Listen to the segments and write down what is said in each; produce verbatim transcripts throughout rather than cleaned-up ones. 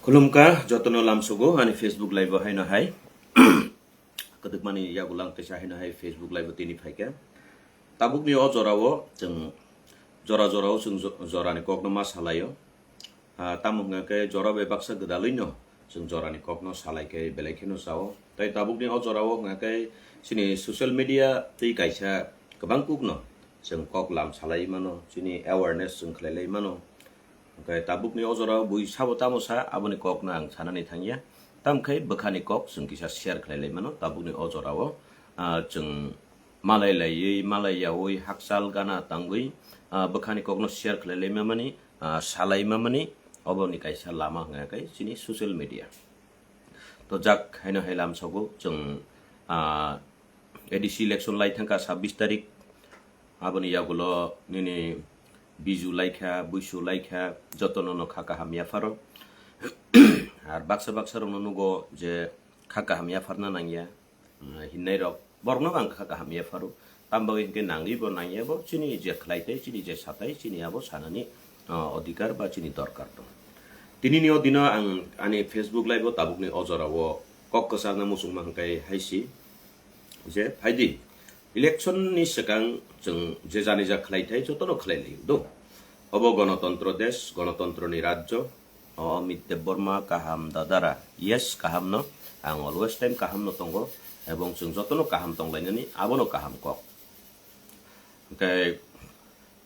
Khulumkha jotono lamsogo ani Facebook live o haino hai. Kwdwkmani yagulang kaisa haino hai Facebook live o tini phaikha. Tabukni o jorao chwng jora jorao chwng jo-, jorani kokno ma salaio. Ah, tamo hwnga khe jora bai baksa gwdalwino chwng jorani kokno salai khe belai kheno sao. Tai tabukni o jorao hwnga khe chini social media twi kaisa kwbang kukno chwng kok lam salai mano, chini awareness chwng khlai lai mano. Hwnkhe tabukni o jorao bui sabo tamo sa, aboni kokno ang sanani thangya. Tamkhe bwkhani kok chwng kisa share khlai lai mano tabukni o jorao, ah, chwng malai laiwi, malai yaui, hakchal gana tangwi, ah, bwkhani kokno share khlai lai mamani, ah, salai mamani, oboni kaisa lama hwnga khe chini social media. To jak haino hai lamsogo chwng, ah, A D C election lai thangkha sabbish tarik, aboni yagulo nini biju laikha, buisu laikha, jotono no kha kaham yapharo. Ar baksa baksa rokno nugo je kha kaham yapharna nangya, ah, hinnai rok borokno ang kha kaham yapharo. Tam bagwi hinkhe nangwi bo nangya bo chini je khlai tai, chini je satai, chini abo sanani, ah, odhikar ba chini dorkar tong. Tinini o dino ang ani Facebook live o tabukni o jorao kok kwchangna muchungma hwnkhe haisi je phaidi election ni swkang chwng je jani ja khlai thai jotono khlai lai do. Obo gonotontro desh, gonotontro ni rajyo, o Amit Debbarma kaham dadara, yes kaham no, ang always time kaham no tongo, ebong chwng jotono kaham tonglainani abono kaham kok. Hwnkhe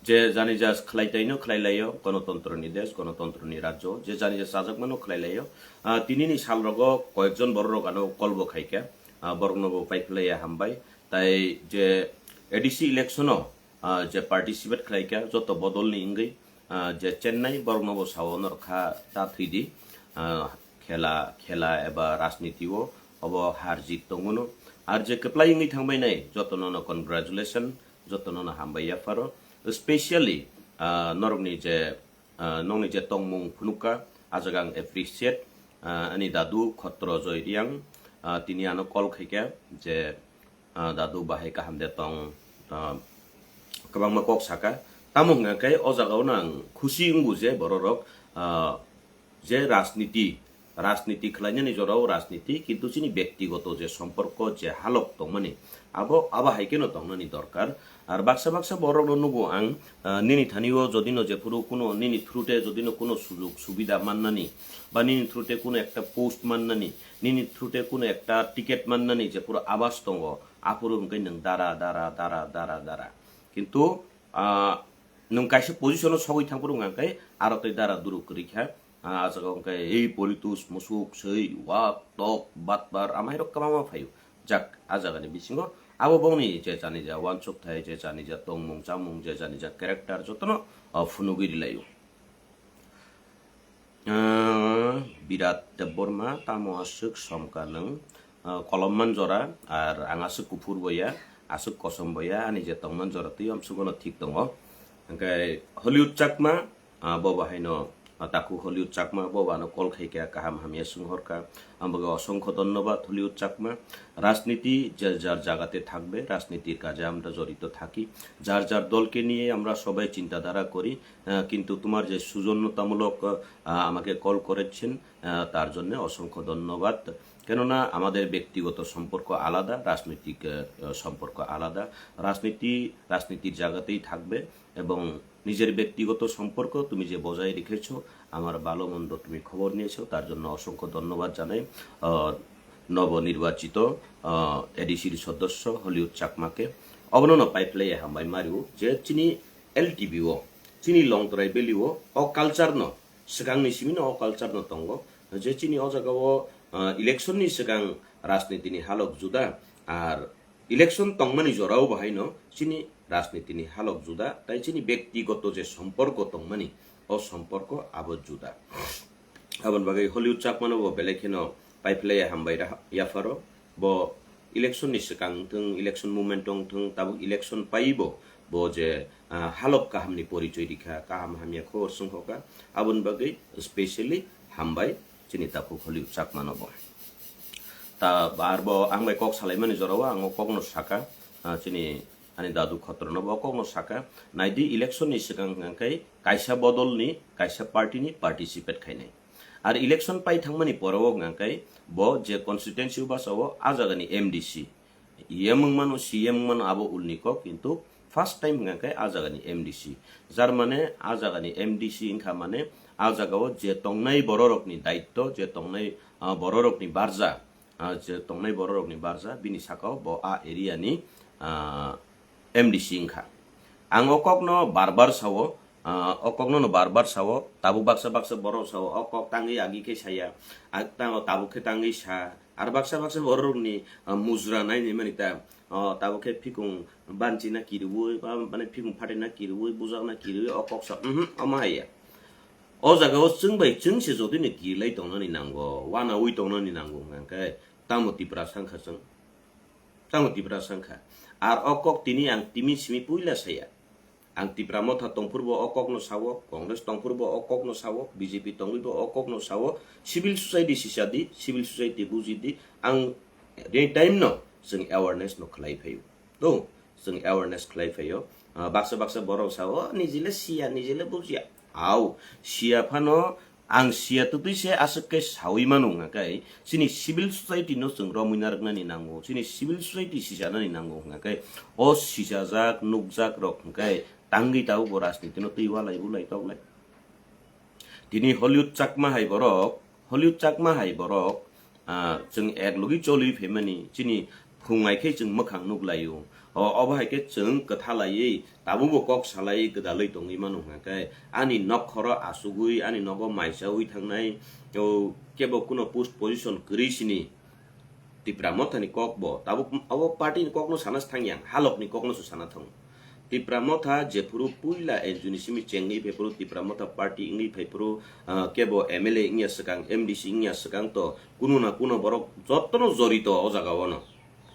je jani ja khlai taino khlai laio, gonotontro ni desh, gonotontro ni rajyo, je jani ja chajakmano khlai laio. Ah, tinini sal rogo koyekjon borok rok ano kolbo khaikha, ah, borokno bo paiphlaiya hambai. Tai je A D C election o, ah, je participate khlaikha joto bodol ni wngwi, ah, je chennai borokno bo sao norkha ta thwidi, ah, khela, khela eba rajniti o obo har jit tongo no. Ar je kwplai wngwi thangbai nai jotono no congratulation, jotono no hambai yapharo. Specially, ah, norokni je, ah, nokni je tongmung phunukha, ah jaga ang appreciate, ah, ani dadu Khotro Joy Riang, ah, tini ano call khaikha je, ah, dadu bahai kaham de tong, ah, kwbangma kok saka. Tamo hwnga khe o jaga o no ang khusi wngo je bororok, ah, je rajniti, rajniti khlainani jorao rajniti, kintu chini bektigoto je somporko je halok tongmani, abo, abo hai kheno tongnani dorkar. Ar baksa baksa borokno nugo ang, ah, nini thani o jodino jephuru kuno nini through te jodino kuno sujog subida mannani, ba nini through te kuno ekta post mannani, nini through te kuno ekta ticket mannani jephuru abas tongo, aphuru hwnkhe nwng dara, dara, dara, dara, dara. Kintu, ah, nwng kaisa position o sogwi thangphuru hwnkha khe aro tei dara duru kwrwi kha. Ah, ah jaga hwnkhe ei politus, musuk, swi, wak, tok, batbar, amairok kwbangma phaio. Jak, ah jagani bisingo abo bongni je jani ja uansuk thai, je jani ja tongmung chamung, je jani ja character jotono, ah, phunugwi rwlaio. Ah, Birat Debbarma, tamo aswk somka nwng? Ah, kolom man jora, ar ang aswk kuphur bo ya, aswk kosom bo ya, ani je tongman jora twi amswk no thik tongo. Hwnkhe Hollywood Chakma, ah, bo bo haino, ah, takhuk Hollywood Chakma, bo bo ano call khaikha, kaham hamya swnghorkha. Ang bagwi osongkho dhonnobad Hollywood Chakma. রাজনীতি যে যার জায়গাতে থাকবে, রাজনীতির কাজে আমরা জড়িত থাকি। যার যার দলকে নিয়ে আমরা সবাই চিন্তাধারা করি। আহ, কিন্তু তোমার যে সৌজন্যতামূলক, আহ, আমাকে কল করেছেন, আহ, তার জন্য অসংখ্য ধন্যবাদ। কেননা আমাদের ব্যক্তিগত সম্পর্ক আলাদা, রাজনৈতিক, আহ, সম্পর্ক আলাদা। রাজনীতি রাজনীতির জায়গাতেই থাকবে এবং নিজের ব্যক্তিগত সম্পর্ক তুমি যে বজায় রেখেছো, আমার ভালো মন্দ তুমি খবর নিয়েছো, তার জন্য অসংখ্য ধন্যবাদ জানাই, আহ, নবনির্বাচিত, আহ, এডিসির সদস্য হলিউড চাকমাকে। Obono no paiphlai hambai mario je chini L T B o, chini Longtrai Valley o, o culture no, swkang ni simi no o culture no tongo. Je chini o jaga o, ah, election ni swkang rajniti ni halok juda, ar election tongmani jora o bahai no chini rajniti ni halok juda, tai chini bektigoto je somporko tongmani, o somporko abo juda. Aboni bagwi Hollywood Chakmano bo belai kheno paiphlai hambai ra-, yapharo. Bo election ni swkang wngthung, election moment wngthung, tabuk election paibo bo je, ah, halok kahamni porichoi rikha, kaham hamya khobor swnghokha. Aboni bagwi specially hambai chini takhuk Hollywood Chakmano bo. Ta, ar bo ang bai kok salaimani jorao ang o kokno saka, ah, chini ani dadu Khotrono bo kokno saka, naidi election ni swkang hwnkhe kaisa bodolni, kaisa party ni participate khainai. Ar election pai thangmani pore o hwnkha khe bo je constituency o basa o, a jagani M D C. E M wng mano, C E M wng mano, abo ulni kok, kintu first time hwnkha khe a jagani M D C. Jar mane a jagani M D C wngkha mane a jagao je tongnai bororokni daitto, je tongnai, ah, bororokni barja, ah, je tongnai bororokni barja, bini sakao bo a area ni, ah, M D C wngkha. Ang o kokno bar bar sao, ah, o kokno no bar bar sao, tabuk baksa baksa borok sao, o kok tangwi agi khe saya, ag tang-, tabuk khe tangwi sa, ar baksa baksa borok rokni, ah, mujra nai nai mani ta, o tabuk khe phikung banchi na kiriwi, ba mane phikung phatai na kiriwi, bujak na kiriwi, o kok sa, mhm, omo hai ya. O jaga o chwng bai chwng se jodi ni kirilai tongnani nango, wanawi tongnani nango hwnkha khe tamo Tipra sangkha chwng. Tamo Tipra sangkha. Ar o kok tini ang timi simi puila saya. Ang Tipra Motha tongphuru bo o kokno sao, Congress tongphuru bo o kokno sao, B J P tongwi bo o kokno sao, civil society sisa di, civil society buji di, ang any time no chwng awareness no khlai phaio. To, chwng awareness khlai phaio. Ah, baksa baksa borok sao, "O, nijile siya, nijile bujiya." Au, siya phano ang siya twtwi se aswk khe sawi mano hwnkha khe, chini civil society no chwng romwi narwknani nango, chini civil society sijanani nango hwnkha khe, o sijajak, nukjak rok hwnkha khe tangwi tabuk bo rajniti no twi walai bulai toklai. Tini Hollywood Chakma hai borok, Hollywood Chakma hai borok, ah, chwng ek logi choli phaimani, chini phungai khe chwng mwkhang nuk laio. O, obo hai khe chwng kwtha laiwi tabukbo kok salai gwdalwi tongwi mano hwnkha khe, ani nokhoro asugwi, ani nogo maisawi thangnai, o, kebo kuno post position kwrwi sini. Tipra Mothani kok bo, tabuk abo party ni kokno sana thang yang, halok ni kokno se sana thango. Tipra Motha jephuru puila N G O ni simi chengwi phaiphuru, Tipra Motha party wngwi phaiphuru, ah, kebo M L A wngya swkang, M D C wngya swkang to, kuno na kuno borok jotono jorito o jaga o no.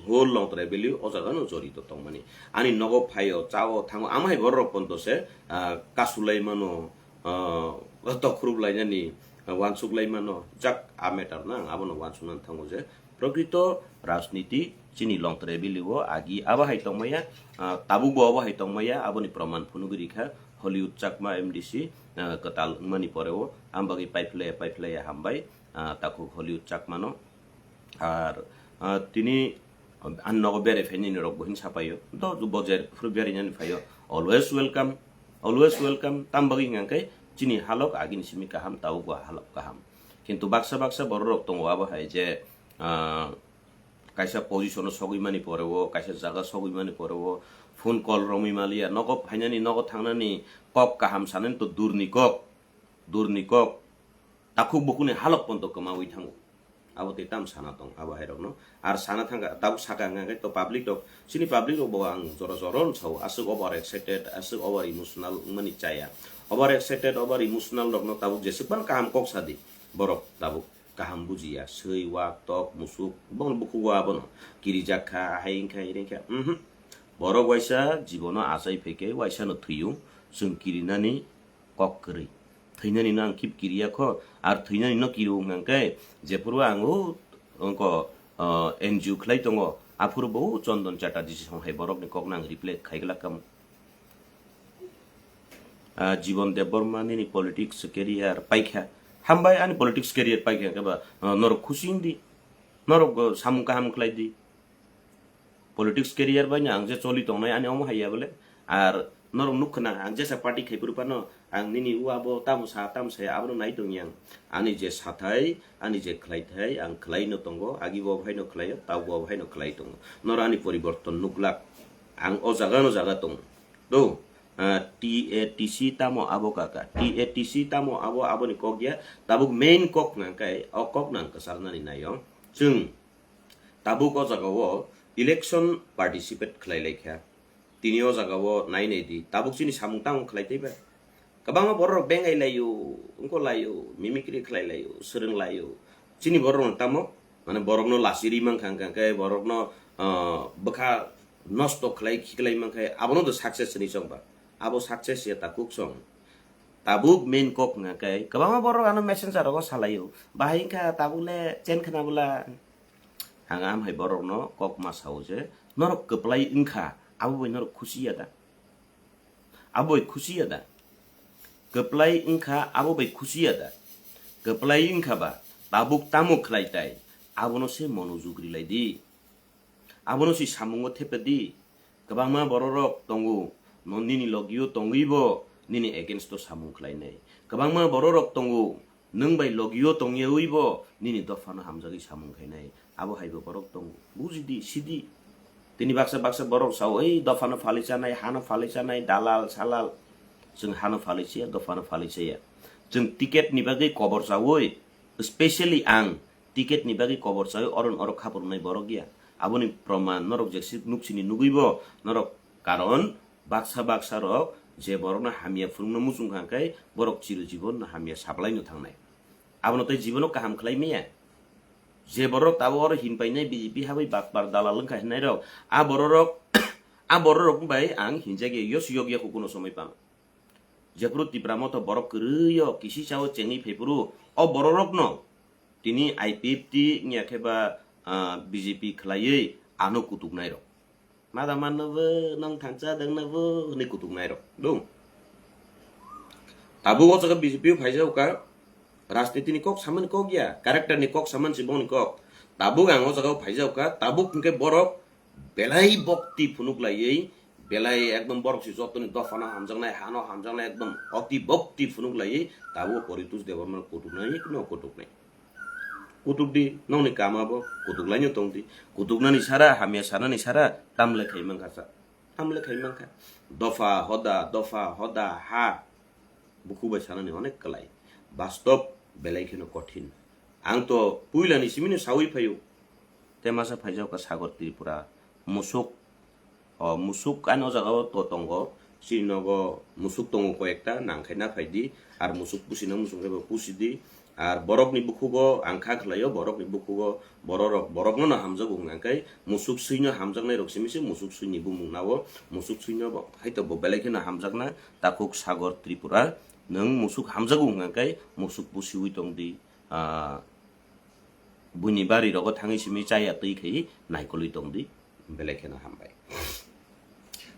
Whole Longtrai Valley o jaga no jorito tongmani. Ani nogo phaio, chao, thango, amo hai borok rok ponto se, ah, kasulai mano, ah, tokhrup lainani, ah, wansuk lai mano, jak a matter na, ang abono wansuknani thango je, prokrito rajniti chini Longtrai Valley o agi abo hai tongmaya, ah, tabuk bo abo hai tongmaya, aboni proman phunugwi rikha Hollywood Chakma M D C, ah, kwtal wngmani pore o, ang bagwi paiphlaiya, paiphlaiya hambai, ah, takhuk Hollywood Chakma no. Ar, ah, tini, ah, ani nogo berai phainani rok bo hinsa paio. Do, bo jer phuru berainani phaio. Always welcome. Always welcome. Tam bagwi hwnkha khe chini halok agini simi kaham, tabuk bo halok kaham. Kintu baksa baksa borok rok tongo abo hai je, ah, kaisa position o sogwi mani pore o, kaisa jaga sogwi mani pore o, phone call romwi maliya, nogo phainani, nogo thangnani kok kaham sanani to durni kok, durni kok. Takhuk bukuni halok ponto kwmawi thango. Abo tei tam sana tong abo hai rokno. Ar sana thangkha, tabuk saka hwnkha khe to public rok, chini public rok bo ang jora jora no sao, aswk over excited, aswk over emotional wngmani chaya. Over excited, over emotional rokno tabuk jeswk phano kaham kok sadi borok tabuk kaham bujiya, swi, wak, tok, musuk, bono bukhuk o abono kirijak kha, hai wngkha, hai wngkha, mhm. Borok waisa jibono achai phaikhe waisa no thwio, chwng kirinani kok kwrwi. Thwinani no ang kip kiriya kho, ar thwinani no kiri wng khe, jephuru ang o, ongko, ah, N G O khlai tongo, aphuru bo Chondon Chatterjee song hai borokni kokno ang reply khai glak kamo. Ah, Jibon Debbarma nini politics career paikha. Hambai ani politics career paikha khe ba, ah, norok khusi wng di. Norok, ah, samung kaham khlai di. Politics career bai no ang je choli tongnai ani omo hai ya bole. Ar norok nuk khna ang jesa party khai phuru phano ang nini u abo tamo sa tamo sa abono nai tong yang. Ani je sathai, ani je khlai thai ang khlai no tongo, agi bo hai no khlai o, tau bo hai no khlai tongo. Norok ani poriborton nuk lak. Ang o jaga no jaga tongo. Do, ah, T A T C tamo abo kaka. T A T C tamo abo, aboni kok ya. Tabuk main kok nang kai, o kok nang kwchar nani nai o. Chwng tabuk o jaga o election participate khlai lai kha. Tini o jaga o nai nai di. Tabuk chini samung tamo khlai tei ba. Kwbangma borok rok bengai lai o, wngko lai o, mimicry khlai lai o, swrwng lai o. Chini borok rok no tamo, mane borok no lachiri mankha, hwnkha khe borok no, ah, bwkha nosto khlai khiklai mankha, abono do success hinwi chong ba. Abo success ya ta kuk song. Tabuk main kok hwnkha khe kwbangma borok ano messenger rogo salai o. Bahai wngkha tabuk le chen khna bwla. Ang am hai borok no kok ma sao je norok kwplai wngkha abo bai norok khusi ya da. Abo bai khusi ya da. Kwplai wngkha abo bai khusi ya da. Kwplai wngkha ba, tabuk tamo khlai tai, abono se monojog rilai di. Abono se samungo thepe di. Kwbangma bororok tongo, no nini logio tongwi bo nini against o samung khlainai. Kwbangma bororok tongo, nwng bai logio tongyawi bo nini dophano hamjagwi samung khainai. Abo hai bo borok tongo. Buji di, si di. Tini baksa baksa borok sao, "Ei dophano phalwi chanai, hano phalwi chanai, dalal, salal." Chwng hano phalwi chaya, dophano phalwi chaya. Chwng ticket ni bagwi kobor chawi, specially ang ticket ni bagwi kobor chawi oron oro khaprwnai borok ya. Aboni proman norok je si-, nuk sini nugwi bo norok, karon baksa baksa rok je borokno hamya phwrwngno muchung kha khe borok chiro jibon no hamya sablai no thangnai. Abono tei jibono kaham khlai maya. Je borok tabuk oro hin painai B J P habai bakpar dalal wngkha hinai rok, a bororok, a bororok bai ang hinjak ya, yos yok ya kukuno somoi pano. Jephuru Tipra Motha borok kwrwi o kisi chao chengwi phaiphuru o bororokno tini I P F T wngya khe ba, ah, B J P khlaiwi ano kutuknai rok. Mada manno bo, nong thangcha dengno bo, hwnwi kutuknai rok. Dong. Tabuk o jaga B J P o phaijao ka, rajniti ni kok samani kok ya, character ni kok samani si bongni kok. Tabuk ang o jaga o phaijao ka, tabuk hwnkhe borok belai bokti phunuk laiwi, belai ekdom borok si jotoni dophano hamjaknai, hano hamjaknai, ekdom oti bokti phunuk laiwi, tabuk o Poritos Debbarma kutuknai, kuno kutuknai. Kutuk di, nongni kama bo, kutuk laino tong di. Kutuknani sara, hamya sanani sara, tamle khai mankha sa. Tamle khai mankha. Dopha hoda, dopha hoda, ha. Bukhu bai sanani onek kwlai. Bastob belai kheno kothin. Ang to puilani simino sawi phaio. Te masa phaijak ka Sagor Tripura. Musuk O musuk ani o jaga o to tongo, chini nogo musuk tongo koi ekta, nang khai na phai di, ar musuk pusi na muchung khe bo pusi di, ar borok ni bukhugo ang kha khlai o, borok ni bukhugo borok rok, borok no no hamjago hwnkha khe musuk sui no hamjaknai rok simi se musuk sui ni bumung na o, musuk sui no bo hai to bo belai kheno hamjakna takhuk Sagor Tripura, nwng musuk hamjago hwnkha khe musuk pusi ui tong di, ah, buini bari rogo thangwi simi chaya twi khai naikolwi tong di, belai kheno hambai.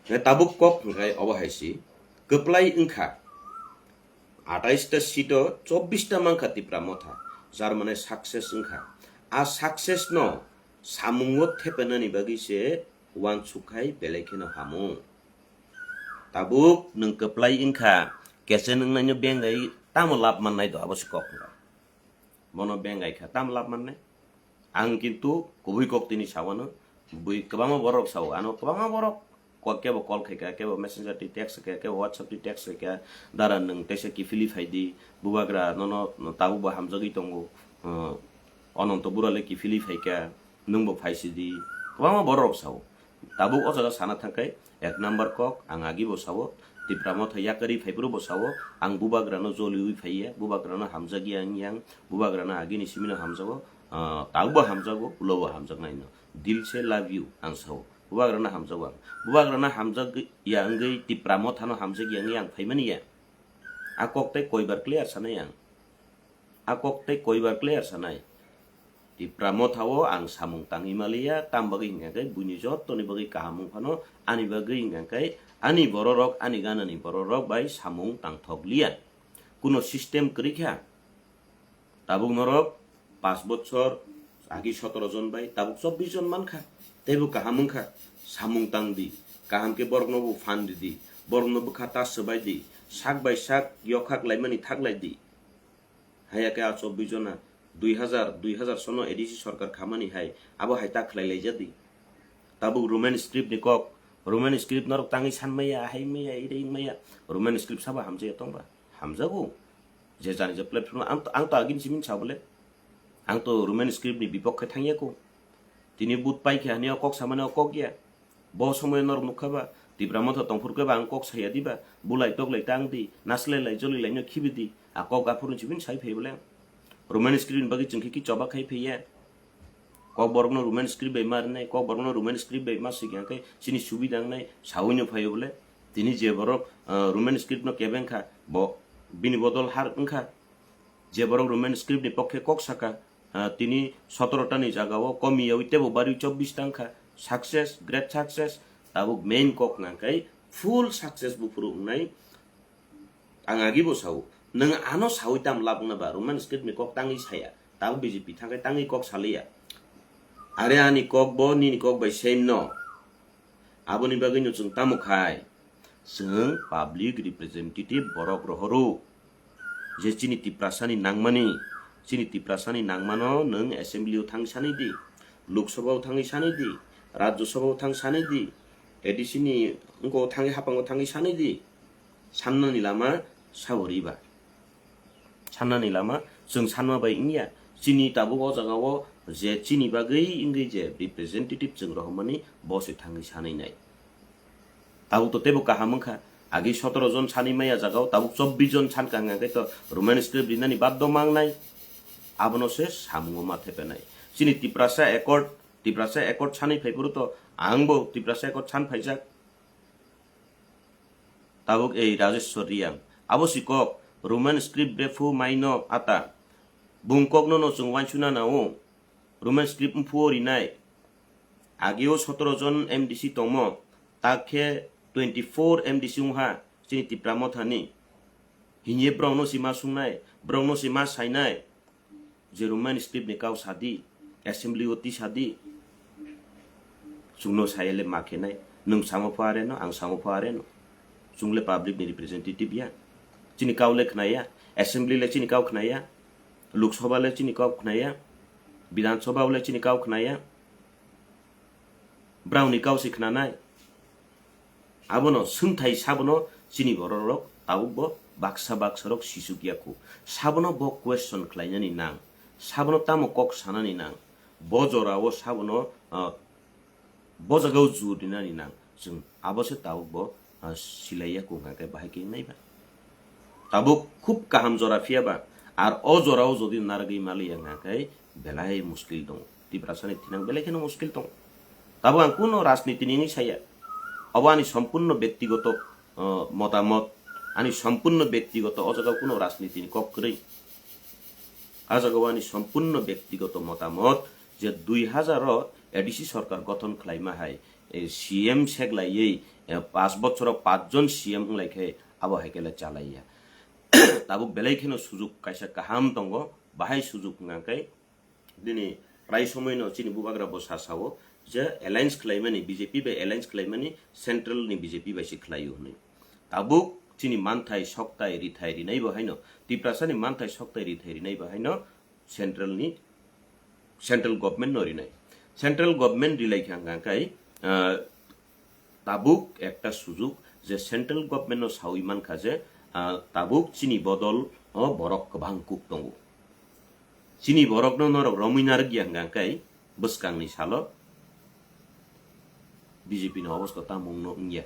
Hwnkhe tabuk kok hwnkhe obo hai si kwplai wngkha, atais ta seat o chobbish ta mankha Tipra Motha, jar mane success wngkha. A success no samungo thepenani bagwi se uansuk khai belai kheno hamo. Tabuk nwng kwplai wngkha, kechen wngnaino bengai tamo lab mannai do, abo se kok hwnkha. Bono bengai kha, tamo lab mannai? Ang kintu kubui kok tini sawano, bui kwbangma borok sao, ano kwbangma borok ko-, kebo call khaikha, kebo messenger twi text khaikha, kebo WhatsApp twi text khaikha, dara nwng teisa kiphilwi phaidi, bubagra nono tabukbo hamjagwi tongo, uh, Ononto Burale kiphilwi phaikha, nwngbo phaisidi, kwbangma borok sao. Tabuk o jaga sana thangkhai, ek number kok, ang agi bo sao, Tipra Motha yakarwi phaiphuru bo sao, ang bubagrano joliwi phaiya, bubagrano hamjakya wng yang, bubagrano agini simino hamjago, ah, tabukbo hamjago, ulobo hamjaknaino. Dil se love you, ang sao. Bubagrano hamjago ang. Bubagrano hamjakya wngwi Tipra Mothano hamjakya wngwi ang phaimani ya. A kok tei koibar clear sanai ang. A kok tei koibar clear sanai. Tipra Motha o ang samung tangwi maliya, tam bagwi hwnkha khe buini jottoni bagwi kaham wng phano, ani bagwi hwnkha khe ani bororok, ani ganani bororok bai samung tangthok liya. Kuno system kwrwi kha. Tabuk norok paanch bochor agi sotoro jon bai tabuk chobbish jon mankha. Teibo kaham wngkha. Samung tang di. Kaham khe borokno bo phan ridi. Borokno bwkha ta swbai di. Sak bai sak yokhak laimani thak lai di. Haiya khe a chobbish jona dui hazar, dui hazar sono A D C sorkar khamani hai, abo hai ta khlai laijadi. Tabuk Roman script ni kok, Roman script norok tangwi san maya, hai maya, iri wng maya. Roman script sabo hamjaya tongba? Hamjago. Je jani je platform, ang to, ang to agini simi sa bole. Ang to Roman script ni bipokhe thangya ko. Tini but paikha hwnwi o kok samani o kok ya. Bo somoyo norok nukha ba, Tipra Motha tongphuru khe ba ang kok saya di ba, bulai toklai tang di, naslai lai joli lai no khibi di, a kok aphuru chibin sai phai bole. Roman script ni bagwi chwng khe ki choba khai phai ya. Kok borokno Roman script bai ma rwnai, kok borokno Roman script bai ma swikha khe chini subida wngnai, saui no phai bole. Tini je borok, ah, Roman script no kebeng kha, bo bini bodol har wngkha. Je borok Roman script ni pokhe kok saka, ah, tini sotoro ta ni jaga o komiyaui tebo bari chobbish ta wngkha, success, great success, tabuk main kok nang khe full success buphuru wngnai. Ang agi bo sao, Nwng ano sawi tam labwkna ba, Roman script ni kok tangwi saya, tabuk B J P thangkhe tangwi kok saliya. Are ani kok bo nini kok bai same no. Aboni bagwi no chwng tamo khai, chwng public representative borok rohoro. Je chini Tiprasani nangmani, chini Tiprasani nangmano nwng assembly o thang sani di, Lok Sabha o thangwi sani di, Rajya Sabha o thang sani di, A D C ni wngko thangwi hapang o thangwi sani di. Sannani lama sabo riba. Sannani lama chwng sanma bai wngya. Chini tabuk o jaga o je chini bagwi wngwi je representative chwng rohormani bo se thangwi sanwi nai. Tabuk to teibo kaham wngkha. Agi sotoro jon sanwi maya jaga o tabuk chobbish jon sankha hwnkha khe to Roman script rinani baddo mangnai. Abono se samungo ma thepenai. Chini Tiprasa Accord, Tiprasa Accord sanwi phaiphuru to angbo Tiprasa Accord san phaijak. Tabuk ei Rajeshwar Reang. Abo si kok, Roman script bephu maino ata. Bung kokno no chwng wansuna nao. Roman script mphuo rinai. Agio sotoro jon M D C tongmo. Takhe twenty four M D C wngha. Chini Tipra Mothani. Hiye brongno si ma sungnai. Brongno si ma sainai. Je Roman script ni kau sadi, assembly o tisadi. Chwngno sayale ma khenai, nwng samo pho areno, ang samo pho areno. Chwngle public ni representative ya. Chini kau le khnaya, assembly le chini kau khnaya, Lok Sabha le chini kau khnaya, Bidhan Sabha le chini kau khnaya. Brao ni kau se khnanai. Abono swngthai sabono chini bororok tabukbo baksa baksarok sisuk ya khu. Sabono bo question khlainani nang. Sabono tamo kok sanani nang. Bo jorao sabono, ah, bo jagao jur rinani nang. Chwng abo se tabukbo, ah, silai ya khu hwnkha khe bahai khe naiba. Tabuk khub kaham jora phiya ba, ar o jorao jodi narwgwi maliya hwnkha khe belai muskil tongo. Tiprasani thinang belai kheno muskil tongo. Tabuk ang kuno rajniti ni wngwi saya. Obo ani sompurno bektigoto, uh, motamot, ani sompurno bektigoto, o jaga kuno rajniti ni kok kwrwi. A jaga o ani sompurno bektigoto motamot je dui hazar o A D C sorkar gothon khlaima hai, eh, C M seglaiwi, eh, paanch bochoro paanch jon C M wnglai khe abo hai khe le chalaiya. Tabuk belai kheno sujuk kaisa kaham tongo, bahai sujuk hwnkha khe nini prai somoino chini bubagra bo sa sao je alliance khlaimani, B J P bai alliance khlaimani central ni B J P bai se khlaio hwnwi. Tabuk chini manthai soktai rithai rinai bo haino, Tiprasani manthai soktai rithai rinai bo haino central ni, central government no rinai. Central government rilai kha hwnkha khe, ah, tabuk ekta sujuk je central government no sawi mankha je, ah, tabuk chini bodol o borok kwbang kuk tongo. Chini borokno norok romwi narwkya hwnkha khe bwskangni salo B J P ni obosta tamo wngno wngya.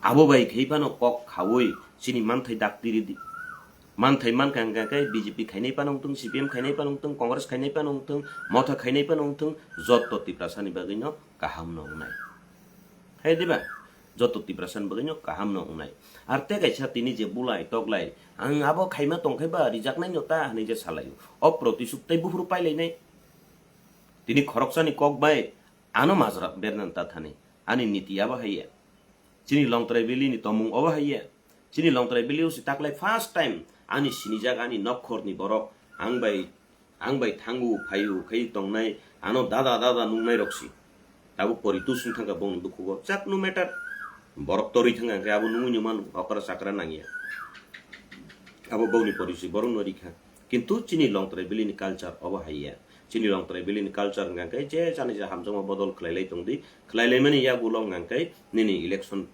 Abo bai khe phano kok khaui chini manthai daktiri di. Manthai mankha hwnkha khe B J P khainai phano wngthung, C P M khainai phano wngthung, Congress khainai phano wngthung, Motha khainai phano wngthung, jotto Tiprasani bagwino kahamno wngnai. Hai diba? Jotto Tiprasani bagwino kahamno wngnai. Ar tei kaisa tini je bulai toklai, ang abo khaima tongkhai ba rijaknaino ta hwnwi je salaio. O protisuk tei buphuru pailainai. Tini khoroksani kok bai ano majra bernan ta thani. Ani niti abo hai ya. Chini Longtrai Valley ni tomung obo hai ya. Chini Longtrai Valley o si taklai first time ani sinijak ani nokhor ni borok ang bai, ang bai thangu phayu khai tongnai ano dada dada nungnai rok si. Tabuk pori tu sung thangkha bong dukhugo chak no matter. Borok torwi thangkha hwnkhe abo nungui no man okra chakra nangya. Abo bongni pori si borok no rikha. Kintu chini Longtrai Valley ni culture obo hai ya. Chini Longtrai Valley ni culture hwnkha khe je jani je hamjakma bodol khlai lai tong di, khlai lai mani yagulo hwnkha khe nini election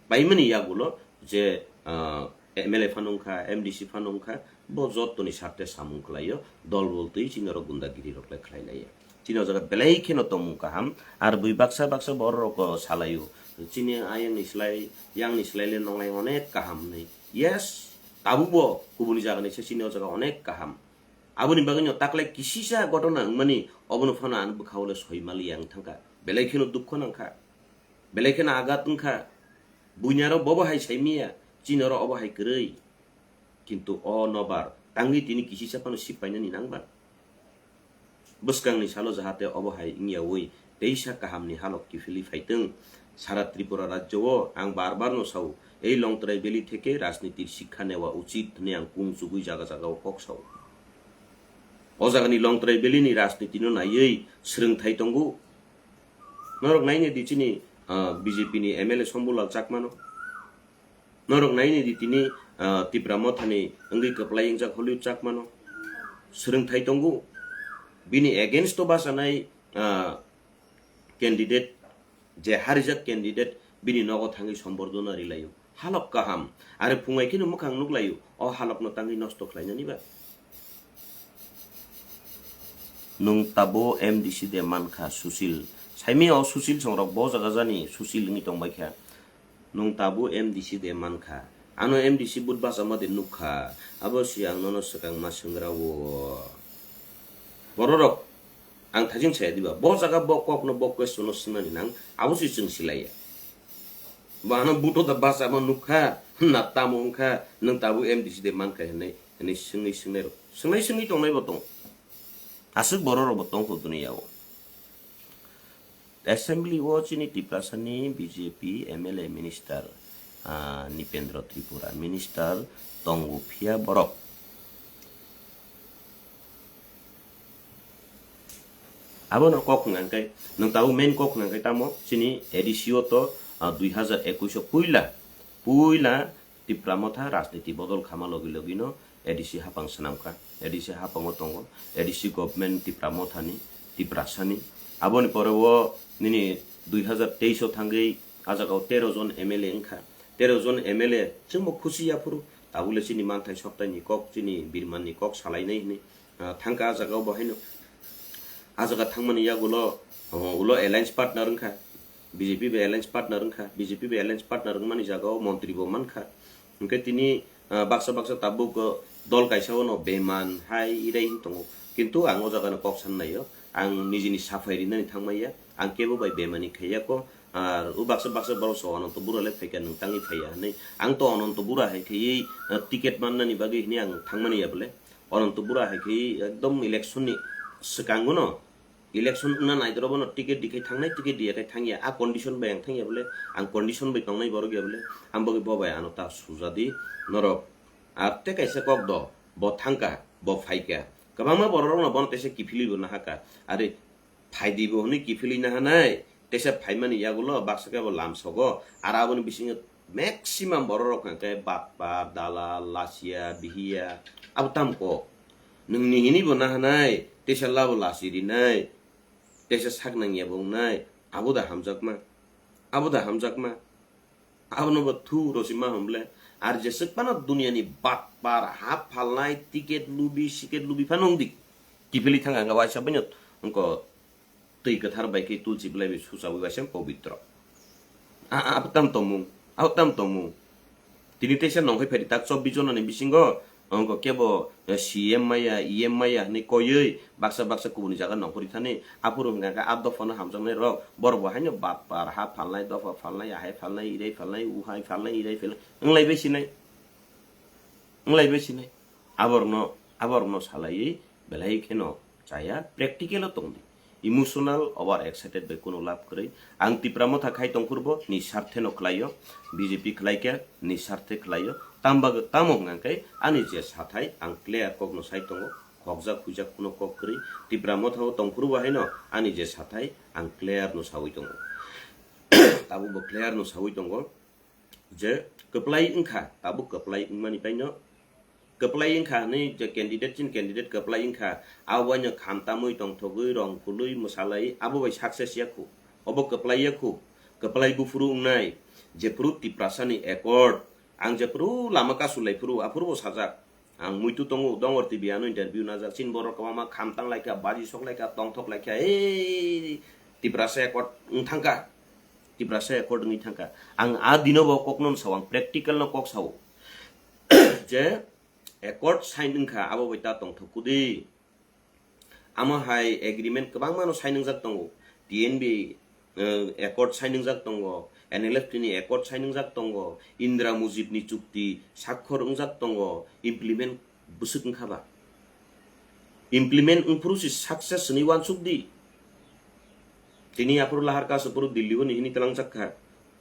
paimani yagulo je, ah, M L A phano wngkha, M D C phano wngkha, bo jottoni sarte samung khlaio, dol bol twi chini oro gundagiri rok le khlai laiya. Chini o jaga belai kheno tongmung kaham, ar bui baksa baksa borok rok salaio. Chini ayang ni slai, yang ni slai le nonglai onek kaham hinwi. Yes, tabuk bo kubuni jaga ni se chini o jaga onek kaham. Aboni bagwi no taklai kisisa ghotona wngmani obono phano ang bwkhao le soi maliya wng thangkha. Belai kheno dukho nangkha. Belai kheno agat wngkha. Buini aro bobo hai saimiya, chini oro obo hai kwrwi. Kintu o nobar tangwi tini kisisa phano sip painani nangba. Bwskangni salo jahate obo hai wngyawi teisa kahamni halok kiphilwi phaitwng. Sara Tripura rajyo o ang bar bar no sao, ei Longtrai Valley theke rajnitir sikha newa uchit hwnwi ang kung chugui jaga jaga o kok sao. O jaga ni Longtrai Valley ni rajniti no naiwi swrwngthai tongo. Norok naini di chini, ah, B J P ni M L A Sombulal Chakma no. Norok naini di tini, ah, Tipra Motha ni wngwi kwplai wngjak Hollywood Chakma no. Swrwngthai tongo. Bini against o bachanai, ah, candidate, je harijak candidate, bini nogo thangwi sombordona rilaio. Halok kaham. Are phungai kheno mwkhang nuklaio. O halokno tangwi nosto khlainani ba? Nwng tabo M D C de mankha, Sushil. Saimia o Sushil songrok bo jaga jani Sushil wngwi tongbaikha. Nwng tabo M D C de mankha. Ano M D C vote bachama de nukha. Abo si ang nono swkang ma swngrao. Bororok, ang thajin saya diba, bo jaga bo kokno bo question no swngnani nang, abo si chwng silaiya. Bo ano buto da bachama nukha, na tamo wngkha, nwng tabo M D C de mankha hinwi, hinwi swngwi swngnairok. Swngwi swngwi tongnai bo tong. Aswk bororok bo tongkho duniya o. Assembly o chini Tiprasani B J P M L A minister, ah, Nipendra Tripura minister tongo phiya borok. Abono kok hwnka khe, nwng tabuk main kok hwnka khe tamo chini A D C o to, ah, dui hazar ekush o puila, puila Tipra Motha rajniti bodol khama logi logi no A D C hapang swnamkha, A D C hapango tongo, A D C government Tipra Mothani, Tiprasani. Aboni pore o nini dui hazar teis o thangwi a jaga o tero jon M L A wngkha. Tero jon M L A chwngbo khusi yaphuru, tabukle chini manthai soktaini kok, chini birmanni kok salainai hinwi, ah, thangkha a jaga o bo haino. A jaga thangmani yagulo, oh, ulo alliance partner wngkha. B J P bai alliance partner wngkha, B J P bai alliance partner wngmani jaga o montri bo mankha. Hwnkhe tini, ah, baksa baksa tabuk, ah, dol kaisa o no beman hai irai wng tongo. Kintu ang o jaga no kok san nai o, ang nijini saphai rinani thang manya, ang kebo bai bemani khaiya ko, ar o baksa baksa borok so Ananto Bura le phaikha nwng tangwi phaiya hinwi. Ang to Ananto Bura hai khaiwi, ah, ticket mannani bagwi hinwi ang thangmani ya bole. Ananto Bura hai khaiwi ekdom election ni swkango no election wngna naidrobo no ticket dikhai thangnai, ticket diya khai thangya, a condition bai ang thangya bole, ang condition bai tongnai borok ya bole, ang bagwi bo bai ano ta sujadi norok. Ar tei kaisa kok do, bo thangkha, bo phaikha, kwbangma borok rok no bono teisa kiphilwi bo nahakha, are phaidi bo hwnwi kiphilwi nahanai, teisa phaimani yagulo baksa khe bo lamsogo, ar aboni bisingo maximum borok rok hwnkhe batpar, dalal, lachiya, bihiya, abo tamo kok. Nwng nihini bo nahanai, teisa labo lachi rinai, teisa sak nangya bo wngnai, abo da hamjakma, abo da hamjakma, abono bo thu rosi ma hwn ble, ar jeswk phano duniya ni batpar ha phalnai, ticket lubi, siket lubi phano wng di, kiphilwi thang ang waisa baino wngko. Twi kwthar bai khe tulsi bwlai bai suchawi waisa pobitro. A, a, abo tam tongmung, abo tam tongmung. Tini teisa nongkhai phaidi tak chobbish jona ni bisingo, wngko kebo, eh, C M maya, E M maya hinwi koiwi baksa baksa kubuni jaga nongkhorwi thani. Aphuru hwnkha khe a dophano hamjaknai rok, borok bo haino batpar, ha phalnai, dopha phalnai, ahai phalnai, irai phalnai, uhai phalnai, irai phalnai, wnglai bai sinai. Wnglai bai sinai. Aborokno, aborokno salaiwi belai kheno chaya, practical o tongdi. Emotional, over excited bai kunu lab kwrwi. Ang Tipra Motha khai tongphuru bo ni sarthe no khlaio, B J P khlai khe ni sarthe khlaio. Tamba, tamo hwnkha khe ani je sathai ang clear kok no sai tongo, khokjak huijak kuno kok kwrwi. Tipra Motha o tongphuru bo haino ani je sathai ang clear no sawi tongo. Tabuk bo clear no sawi tongo. Je kwplai wngkha, tabuk kwplai wngmani paino kwplai wngkha hwnwi je candidate chini candidate kwplai wngkha, abo waino kham tamwi tongthogwi rong kulwi mwsalai abo bai success ya khu, obo kwplai ya khu, kwplai buphuru wngnai, jephuru Tiprasani accord, ang jephuru lama kasu lai phuru aphuru bo sajak. Ang muitu tongo, Dongor T V ano interview najak. Chini borok kwbangma kham tang lai kha, baji sok lai kha, tongthok lai kha. Ei, Tiprasa accord wng thang kha. Tiprasa accord wngwi thang kha. Ang a dino bo kokno sao, ang practical no kok sao. Je accord sign wng kha, abo bai ta tongthok kudi. Amo hai agreement kwbangma no sign wngjak tongo. T N B, eh, accord sign wngjak tongo. N L F T ni accord sign wngjak tongo. Indra Mujib ni chukti sakhor wngjak tongo. Implement bwswk wngkha ba? Implement wngphuru si success hwnwi uansuk di. Tini aphuru lahar kasu phuru Delhi o ni hini tlangjak kha.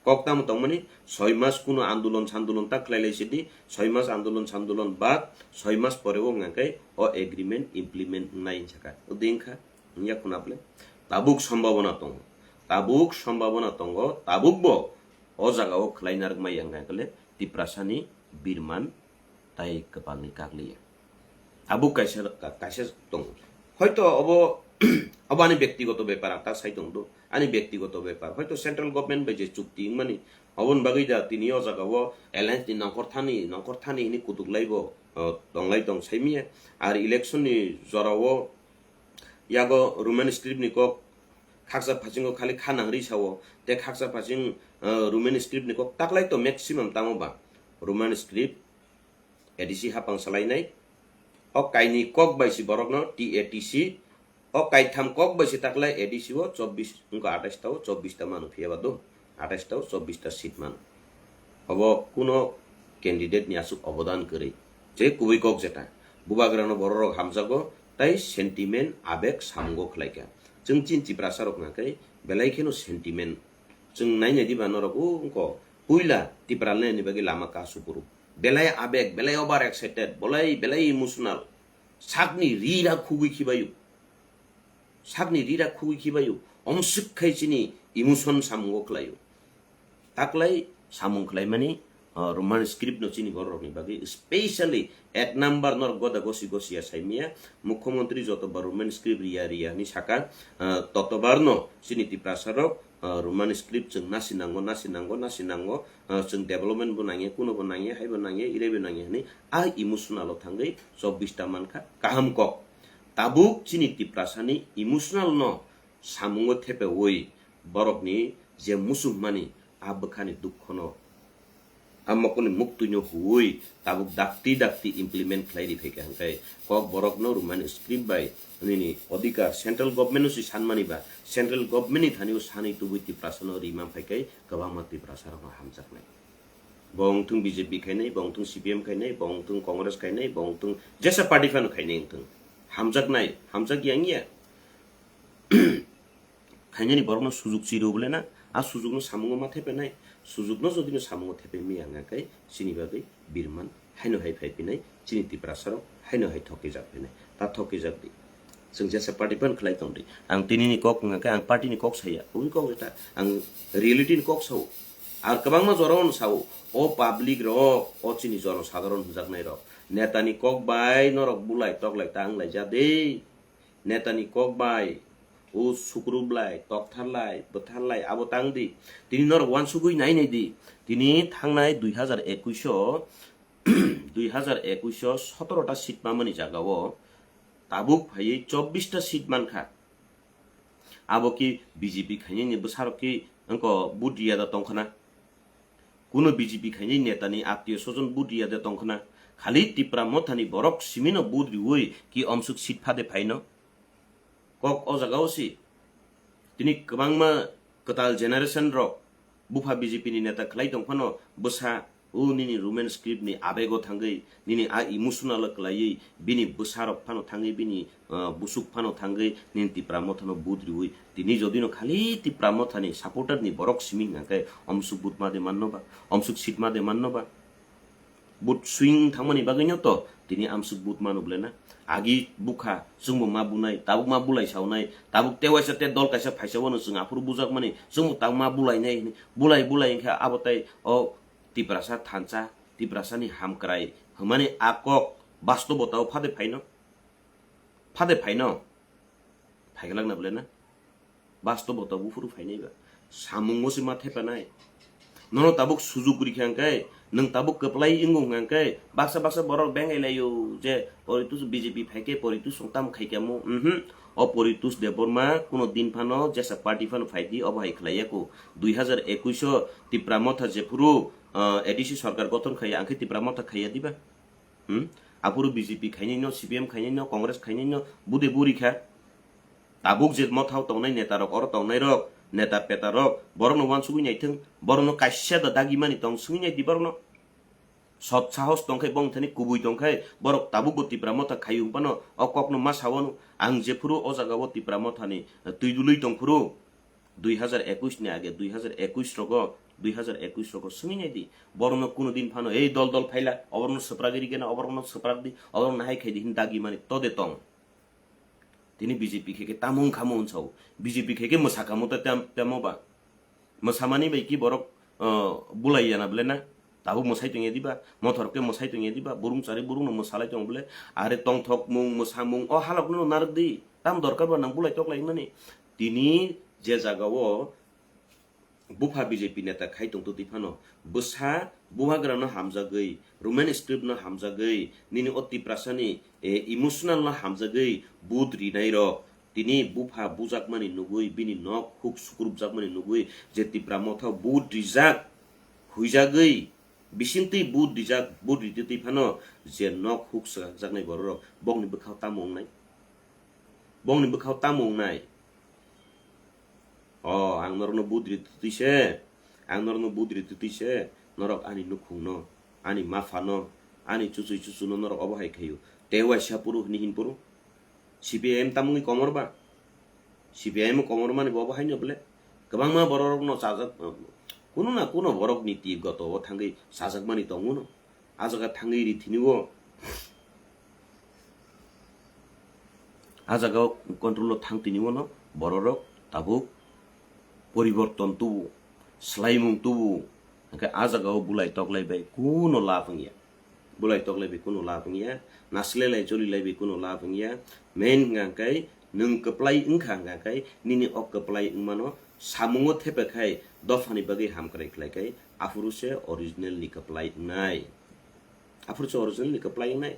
Kok tamo tongmani, soi mas kuno andolon sandolon ta khlai lai sidi, soi mas andolon sandolon bad soi mas pore o hwnka khe o agreement implement wngnai hinsa kha. O de wngkha, wngya khuna bwle. Tabuk sombhabona tongo, tabuk sombhabona tongo, tabuk bo o jaga o khlai narwk mai ya hwnka khe le Tiprasani birman tai kwbangni kakliya. Tabuk kaisa, kaisa tongo. Hoito obo, obo ani bektigoto bepar, ang ta sai tongdo. Ani bektigoto bepar. Hoito central government bai je chukti wngmani, oboni bagwi da tini o jaga o alliance ni nongkhor thani, nongkhor thani hini kutuk lai bo, o, tonglai tong sai miya. Ar election ni jora o yago Roman script ni kok khaksa phasingo khali kha nangri sao. Te khaksa phasing, o, Roman script ni kok taklai to maximum tamo ba. Roman script A D C hapang salainai. O kaini kok bai si borokno T A T C. O kaitham kok bai si taklai A D C o chobbish, wngkha atais ta o chobbish ta mano phiya ba do. Atais ta o chobbish ta seat mano. Obo kuno candidate ni aswk obodan kwrwi. Je kubui kok jeta. Bubagrano bororok hamjago tai sentiment abek samungo khlaikha. Chwng chin Tiprasa rok hwnka khe belai kheno sentiment. Chwng nainai diba norok o wngkho puila Tipra le ni bagwi lama ka supuru. Belai abeg, belai over excited, bolai belai emotional. Sakni rira khugui khibayu. Sakni rira khugui khibayu. Omswk khai chini emotion samungo khlayu. Taklai samung khlaimani, uh, Roman script no chini borok ni bagwi, specially ek number nor goda gosi gosi ya saimiya, Mukhyamantri joto ba Roman script riya riya ni saka, uh, totobar no chini Tiprasa rok, uh, Roman script chwng nasi nango, nasi nango, nasi nango, uh, chwng development bo nangya, kuno bo nangya, hai bo nangya, irai bo nangya hwnwi a emotional o thangwi chobbish ta mankha kaham kok. Tabuk chini Tiprasani emotional no samungo thepeui borokni je musukmani a bwkhani dukhono, a mokoni muktwino huui tabuk dakti dakti implement khlai ri phaikha hwnkhe kok borokno Roman script bai nini odhikar central government no si sanmani ba central government ni thani o sanwi tubui Tiprasano rima phaikhai kwbangma Tiprasa rokno hamjaknai. Bo wngthung B J P khainai, bo wngthung C P M khainai, bo wngthung Congress khainai, bo wngthung jesa party phano khainai wngthung. Hamjaknai, hamjak yang ya. Khainani borokno sujuk chiro bole na, a sujukno samungo ma thepenai, sujukno jodi no samungo thepe miya hwnga khe chini bagwi birman haino hai phai phinai, chini Tiprasa rok haino hai thokijak phinai, ta thokijak di. Chwng jesa party phano khlai tong di. Ang tini ni kok wngkha khe ang party ni kok saya. Ui kok eta ang reality ni kok sao. Ar kwbangma jora ono sao. O public rok, o chini jono sadharon hwnjaknai rok. Neta ni kok bai norok bulai toklai ta wng lai ja de. Neta ni kok bai. O sukru blai, tokthar lai, bwthar lai, abo tang di. Tini norok wansugui nai nai di. Tini thangnai dui hazar ekush o, dui hazar ekush o sotoro ta seat mamani jaga o tabuk phaiwi chobbish ta seat mankha. Abo ki B J P khainani bwsarok ki wngkho vote riya da tongkhana? Kuno B J P khainai netani attiyo sojon vote riya de tongkhna? Khali Tipra mothani borok simino vote riwi ki omsuk seat phade phaino? Kok o jaga o si. Tini kwbangma kwtal generation rok bupha B J P ni neta khlai tongphano bwsa o nini Roman script ni abego thangwi nini a emotional o kwlaiwi bini bwsarok phano thangwi bini, ah, busuk phano thangwi nini Tipra mothano vote riwi tini jodino khali Tipra mothani supporter ni borok simi hwnkhe omsuk vote ma de manno ba, omsuk seat ma de manno ba. Vote swing thangmani bagwino to tini amsuk vote mano bole na. Agi bukha chwngbo ma bunai, tabuk ma bulai saunai, tabuk te waisa te dol kaisa phaisa wano chwng aphuru bujakmani chwngbo tabuk ma bulainai hwnwi bulai bulai hwnkhe abo tai o Tiprasa thansa, Tiprasani hamkrai hwnmani a kok bastobota o phade phaino. Phade phaino. Phaiglak na bole na. Bastobota buphuru phainai ba. Samungo se ma thepanai. Nono tabuk sujuk rikha hwnkhe, nwng tabuk kwplai wngo hwnkhe, baksa baksa borok bengai laio je Poritus B J P phaikhe Poritus song tamo khaikha mo. Mhm. O Poritus Debbarma kuno din phano jesa party phano phaidi obo hai khlaiya ko. Dui hazar ekush o Tipra Motha jephuru, ah, A D C sorkar gothon khaiya, angkhe Tipra Motha khaiya diba? Hmm? Aphuru B J P khainai no, C P M khainai no, Congress khainai no, bude buri kha. Tabuk je mothao tongnai neta rok, oro tongnai rok, neta peta rok, borok no wansugui naithung, borok no kaisa da dagi mani tong sungui nai di borok no. Sot sahos tongkhai bong thani kubui tongkhai, borok tabuk bo Tipra Motha khayu hwnphano, o kok no ma sawano, ang jephuru o jaga o Tipra Motha ni twi dului tongphuru, dui hazar ekush ni age, dui hazar ekush rogo dui hazar ekush rogo swngwi nai di. Borokno kuno din phano ei dol dol phaila, oborokno swprak iri gena, oborokno swprak di, oborokno hai khai di hin dagi mani to de tong. Tini B J P khe khe tamo wngkha mo hwn sao. B J P khe khe mwsa kha mo ta tam-, tamo ba. Mwsamani bai ki borok, uh, bulai ya na bwle na? Tabuk mwsai tongya diba? Mothor khe mwsai tongya diba? Burung chari burung no mwsalai tong bwle? Are tongthok mung, mwsa mung, o halok no narwk di. Tam dorkar ba nang bulai tok lai mani? Tini je jaga o bupha B J P neta khai tong twi phano, bwsa bubagra no hamjagwi, Roman script no hamjagwi, nini o Tiprasa ni, eh, emotional no hamjagwi, vote rinai rok, tini bupha bujakmani nugwi, bini nok huk sukrupjakmani nugwi, je Tipra Motha vote rijak, huijagwi, bisingtwi vote rijak, vote ritwi phano je nok huk swkakjaknai bororok, bokni bwkhao tamo wngnai? Bokni bwkhao tamo wngnai? O, ang norokno vote ritwi se, ang norokno vote ritwi se, norok ani nukhungno, ani maphano, ani chuchwi chuchuno norok obo hai khaio. Tei waisa phuru hwnwi hin phuru? C P I M tamungni komor ba? C P I M komor mani bo obo haino bole? Kwbangma bororokno chajak, kuno na kuno borok niti goto o thangwi chajakmani tongo no. A jaga thangwi ri thini o, a jaga o control o thang tini o no bororok tabuk poriborton tubu, swlaimung tubu, hwnkhe a jaga o bulai toklai bai kuno lab wngya. Bulai toklai bai kuno lab wngya, naslelai cholilai bai kuno lab wngya. Main hwnkha khe nwng kwplai wngkha, hwnkha khe nini o kwplai wngmano samungo thepe khai dophani bagwi hamkrai khlai khai aphuru se original ni kwplai wngnai. Aphuru se original ni kwplai wngnai.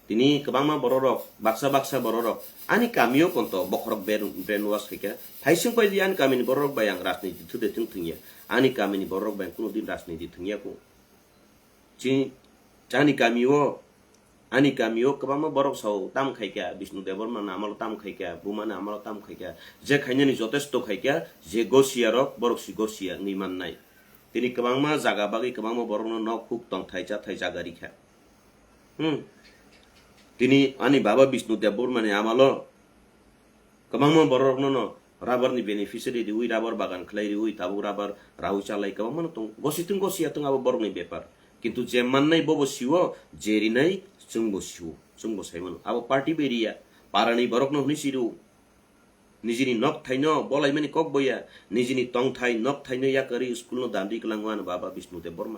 Tini kwbangma bororok, baksa baksa bororok ani kamio ponto bokhorok brain-, brainwash khaikha. Thaising pai di ani kamini bororok bai ang rajniti thude thung thungya. Ani kamini bororok bai ang kuno din rajniti thungya kho. Chini, ani kamio, ani kamio kwbangma borok sao tam khaikha, Bishnu Debbarma ni amalo tam khaikha, Buma ni amalo tam khaikha. Je khainani jotesto khaikha, je gosiya rok, borok si gosiya wngwi mannai. Tini kwbangma jaga bagwi kwbangma borokno nok huk tongthai chathai jaga rikha. Hmm. Tini ani baba Bishnu Debbarma ni amalo kwbangma borokno no rubber ni beneficiary riwi, rubber bagan khlai riwi, tabuk rubber rawi chalai kwbangma no tongo. Gositung gosiya tung abo borokni bepar. Kintu je mannai bobo siwo, je rinai chwngbo siwo, chwngbo sai mano. Abo party bai riya, parani borokno hwnwi si rwo. Nijini nok thaino bolaimani kok boya, nijini tongthai nok thaino yakarwi school no dan ri kwlango ani baba Bishnu Debbarma.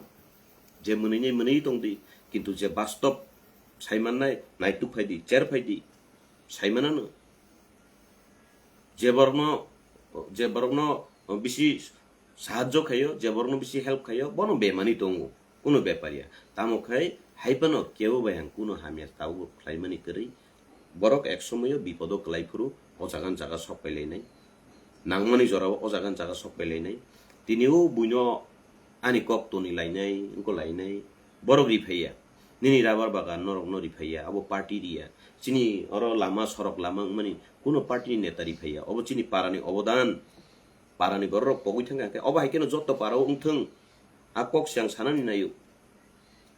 Je mwnwini mwnwi tongdi, kintu je bastob sai mannai, naituk phaidi, cher phaidi, sai manano. Je borokno, je borokno bisi sahajjo khaio, je borokno bisi help khaio, bono bemani tongo, kuno bepar ya. Tamo khai hai phano kebo bai ang kuno hamya tabuk khlaimani kwrwi. Borok ek somoyo bipodo kwlai phuru o jaga ni jaga sok pai lainai, nangmani jorao o jaga ni jaga sok pai lainai. Tini o buino ani kok toni lainai, wngko lainai, borok ri phaiya. Nini rubber bagan norokno ri phaiya, abo party riya. Chini oro lama, sorok lama wngmani kuno party ni neta ri phaiya. Obo chini parani obodan. Parani bororok pogwi thangkha khe, obo hai kheno jotto parao wngthung. A kok se ang sanani naio.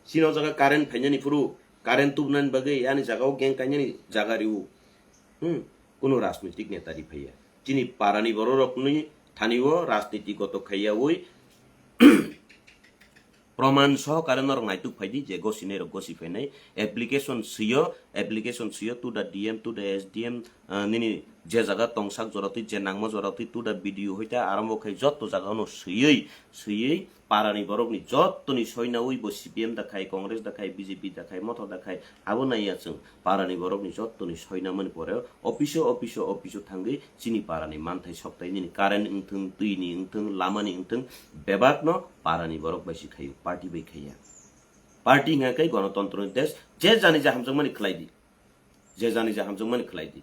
Chini o jaga current phainani phuru, current tubunani bagwi ani jagao gang kainani jaga riwo. Hmm, kuno rajnitik neta ri phaiya. Chini parani bororokni thani o rajniti goto khaiyawi proman sohokare norok naituk phaidi je gosinai rok gosi phainai, application swiyo, application swiyo to the D M, to the S D M, ah, nini je jaga tongsak jora twi, je nangma jora twi, to the B D O hoite arambo khai jotto jaga no swiwi, swiwi parani borokni jottoni soinawi bo C P M da khai, Congress da khai, B J P da khai, Motha da khai, abo naiya chwng. Parani borokni jottoni soinamani pore office o, office o, office o thangwi chini parani manthai soktai nini current wngthung, twini wngthung, lamani wngthung, bebakno parani borok bai se khaio, party bai khaiya. Party hwnka khe gonotontro ni desh, je jani je hamjakmani khlai di, je jani je hamjakmani khlai di.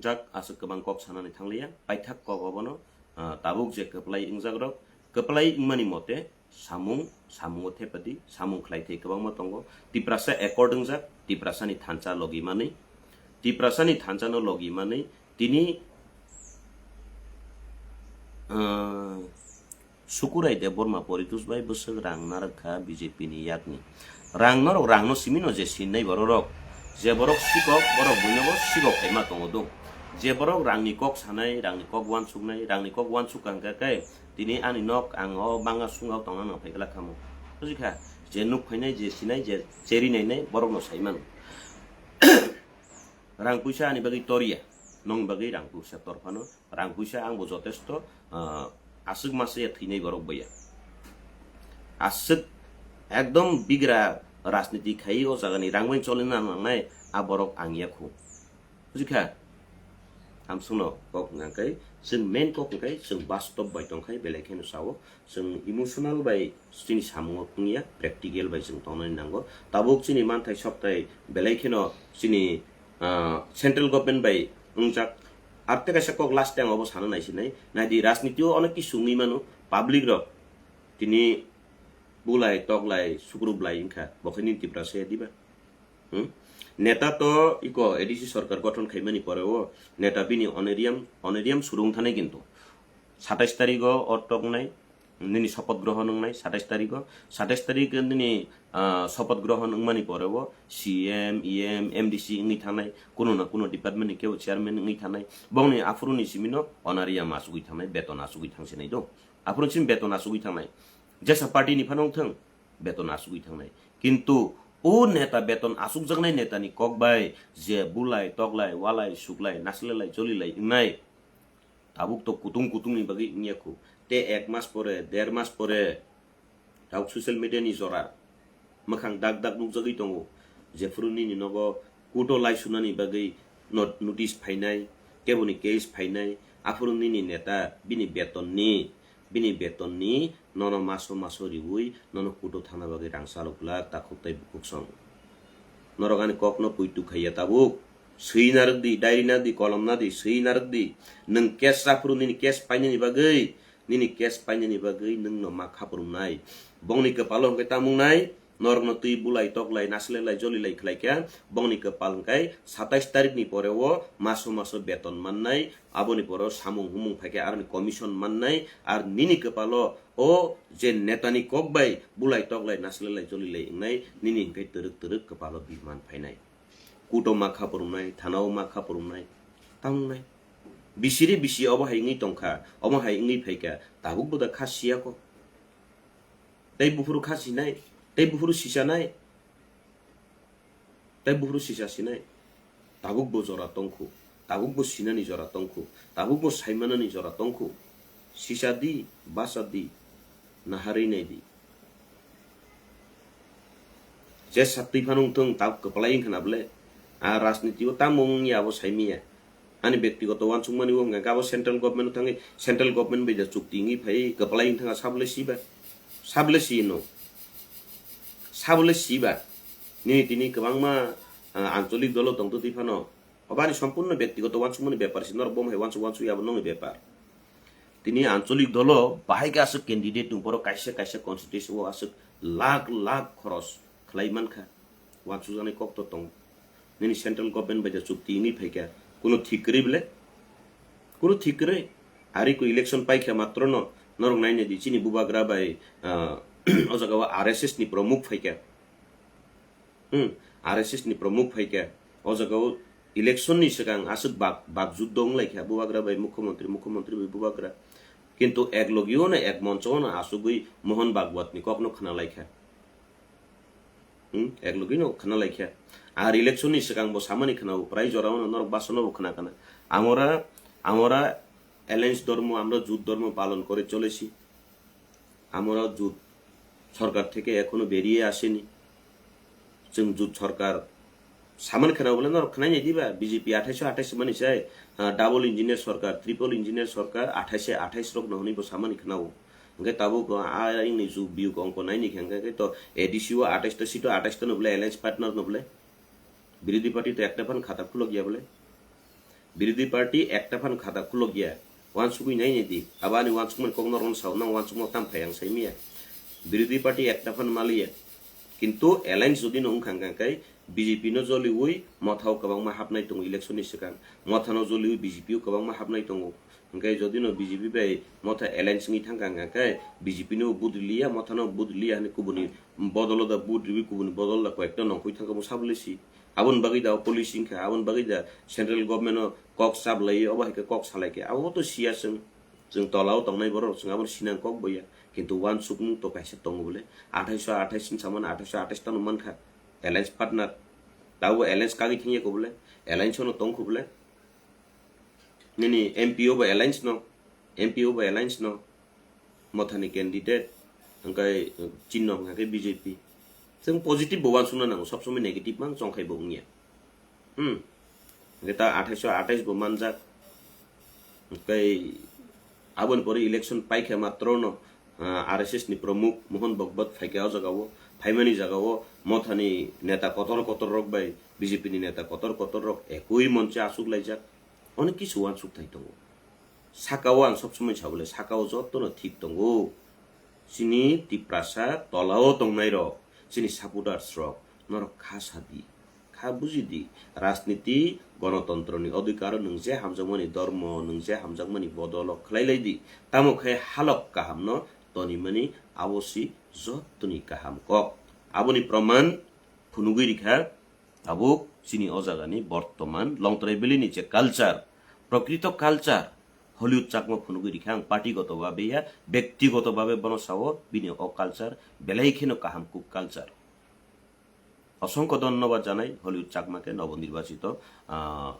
Jak aswk kwbang kok sanani thangliya, paithak kok obono, ah, tabuk je kwplai wngjak rok, kwplai wngmani mote samung, samungo thepadi, samung khlai thai kwbangma tongo. Tiprasa accord wngjak, Tiprasani thansa logi manwi, Tiprasani thansano logi manwi, tini, ah, Sukurai Debbarma Poritosh bai bwswk rang narwk kha B J P ni yakni. Rang norok rangno simino je sinnai bororok. Je borok sikok, borok buinobo sikok kaima tongo dong. Je borok rangni kok sanai, rangni kok uansuknai, rangni kok uansuk kha hwnkha khe tini ani nok ang o banga sunga o tongna nang phaikha khamu. Bujikha, je nuk phainai, je sinai, je cheri nainai borokno sai mano. Rang puisa ani bagwi toriya, nongni bagwi rang puisa tor phano, rang puisa ang bo jotesto, ah, aswk masa ya thwinai borok baiya. Aswk ekdom bigra rajniti khai o jagani rang bai cholina nangnai a borok ang ya khu. Bujikha? Amsukno kok hwnkha khe, chwng main kok hwnkha khe chwng bastob bai tongkha, belai kheno sao. Chwng emotional bai chini samungo tongya, practical bai chwng tongnani nango. Tabuk chini manthai sokthai belai kheno chini, ah, central government bai wngjak. Ar tei kaisa kok last time obo sana naisinai. Naidi, rajniti o onek kisu wngwi mano, public rok tini bulai, toklai, sukrublai wngkha. Bo khe nini Tiprasa ya diba? Hmm? Neta to iko A D C sorkar gothon khaimani pore o neta bini honorarium, honorarium suru wng thanai kintu. Satais tarigo o toknai, nini sopoth grohon wngnai satais tarigo. Satais tarik nini, ah, sopoth grohon wngmani pore o C M, E M, M D C wngwi thanai, kuno na kuno department ni kebo chairman wngwi thanai. Bongni aphuru ni simi no honorarium asugwi thanai, beton asugwi thangsinai do. Aphuru ni simi beton asugwi thanai. Jesa party ni phano wng thung, beton asugwi thangnai. Kintu o neta, beton asukjaknai netani kok bai je bulai, toklai, walai, suklai, naslelai, jolilai wngnai, tabuk to kutung kutungni bagwi wngya khu. Te ek mas pore, der mas pore, tabuk social media ni jora mwkhang dak dak nukjagwi tongo. Jephuru nini nogo kuto laisunani bagwi not-, notice phainai, keboni case phainai, aphuru nini neta bini beton ni, bini beton ni nono maso maso riwi nono kuto thangna bagwi rang chalo glak takhuk tei bukhuk song. Norok ani kokno puitu khaiya tabuk. Swi narwk di, diary na di, kolom na di, swi narwk di. Nwng case aphuru nini case painani bagwi, nini case painani bagwi nwngno ma khaprumnai. Bongni kwpalo hwnkhe tamo wngnai, norokno twi bulai toklai naslelai jolilai khlaikha. Bongni kwpal hwnkhe satais tarikni pore o maso maso beton mannai, aboni pore o samung humung phaikha, aroni commission mannai, ar nini kwpalo o je netani kok bai bulai toklai naslelai jolilai wngnai, nini hwnkhe twrwk twrwk kwpalo biman phainai. Kuto ma khaprumnai, thanao ma khaprumnai, tamo wngnai. Bisiri bisi obo hai wngwi tongkha, omo hai wngwi phaikha, tabuk bo da kha siya kho. Tei buphuru kha sinai, tei buphuru sisanai, tei buphuru sisa sinai. Tabuk bo jora tongkhu, tabuk bo sinani jora tongkhu, tabuk bo saimanani jora tongkhu. Sisa di, basa di, naharwi nai di. Je satwi phano wngthung, tabuk kwplai wngkha na bwle? A rajniti o tamo wngya abo saimiya. Ani bektigoto uansukmani o hwnkha khe abo central government o thangwi, central government bai da chukti wngwi phai kwplai wngthang, sabole siba? Sabole sino? Sabole siba? Nini tini kwbangma, ah, ancholik dolo tongtwtwi phano. Obo ani sompurno bektigoto uansukmani bepar se, norok bo hai uansuk uansuk ya abo nongni bepar. Tini ancholik dolo bahai khe aswk candidate tongo, borok kaisa kaisa constituency o aswk lakh lakh khoros khlai mankha. Uansukjaknai kok to tongo. Nini central government bai da chukti wngwi phaikha, kuno thik kwrwi bwle? Kuno thik kwrwi? Ari ko election paikha matrono, norok naina di, chini bubagra bai, ah, o jaga o R S S ni promuk phaikha. Hmm, R S S ni promuk phaikha. O jaga o election ni swkang aswk bak, bak juddo wnglaikha bubagra bai mukhyamantri, mukhyamantri bai bubagra. Kintu ek logi o no, ek moncho o no achugwi Mohon Bhagwat ni kok no khna laikha. Hmm, ek logi no khna laikha. Ar election ni swkang bo samani khna o, prai jora o no norok basono bo khna kana. Amora, amora alliance dhormo, amra jut dhormo palon kore cholechi. Amora jut sorkar theke ekhono beriye aseni. Chwng jut sorkar samani khna o bole norok khna nai diba? B J P athais athais mani sai, ah, double engineer sorkar, triple engineer sorkar, athais athais rok no hwnwi bo samani khna o. Hwnkhe tabuk, ah, ini jug biyuk ongko naini khe hwnkhe to A D C o athais ta seat o athais ta no bole alliance partner no bole. Birodhi party to ekta phan khata khulok ya bole. Birodhi party ekta phan khata khulok ya. Wansugwi nai nai di. Abo ani wansukmani kok norok no sao, nang wansukma tam phai ang sai miya. Birodhi party ekta phan maliya. Kintu alliance jodi no wngkha hwnkha khe B J P no joliwi Motha o kwbangma hapnai tongo election ni swkang. Motha no joliwi B J P o kwbangma hapnai tongo. Hwnkhe jodi no B J P bai Motha alliance wngwi thangkha hwnkha khe B J P no vote riliya, Motha no vote riliya hwnwi kubuni bodolo da vote riwi kubuni bodol da koyekta nongkhoi thangkha bo sabole si. Aboni bagwi da o policy wngkha, aboni bagwi da central government o kok chap lai, obo hai khe kok salai khe, abo to siya chwng. Chwng tola o tongnai borok, chwng aboni sinang kok boya. Kintu uansukmung to kaisa tongo bole. Athaiso athais ni samani athaiso athais tano mankha. Alliance partner. Tabo alliance kagwi thangya ko bole. Alliance no tongkho bole. Nini M P o bo alliance no. M P o bo alliance no. Mothani candidate. Hwnkhe chinno hwnkhe B J P. Chwng positive bo uansukna nango. Sob somoi negative mang chongkhai bo wngya. Hmm. Hwnkhe ta athaiso athais bo manjak. Tei aboni pore election paikha matro no, ah, R S S ni pramuk Mohan Bhagwat phaikha o jaga o, phaimani jaga o Mothani neta kotor kotor rok bai B J P ni neta kotor kotor rok ekoi monche achuk laijak. Onek kisu uansuk thai tongo. Saka o ang sob somoi sabole, saka o joto no thik tongo. Chini Tiprasa tola o tongnai rok, chini supporters rok, norok kha sadi. Kha buji di, rajniti, gonotontro ni odhikar o nwng je hamjakmani dhormo, nwng je hamjakmani bodol o khlai lai di. Tamo khe halok kaham no tonimani abo si jotoni kaham kok. Aboni proman phunugwi rikha tabuk chini o jaga ni bortoman Longtrai Valley ni je culture, prokrito culture, Hollywood Chakma phunugwi rikha ang party goto babe ya, bektigoto babe bono sao bini o culture belai kheno kaham kuk culture. Osongkho dhonnobad janai Hollywood Chakma ke nobo nirbachito, ah,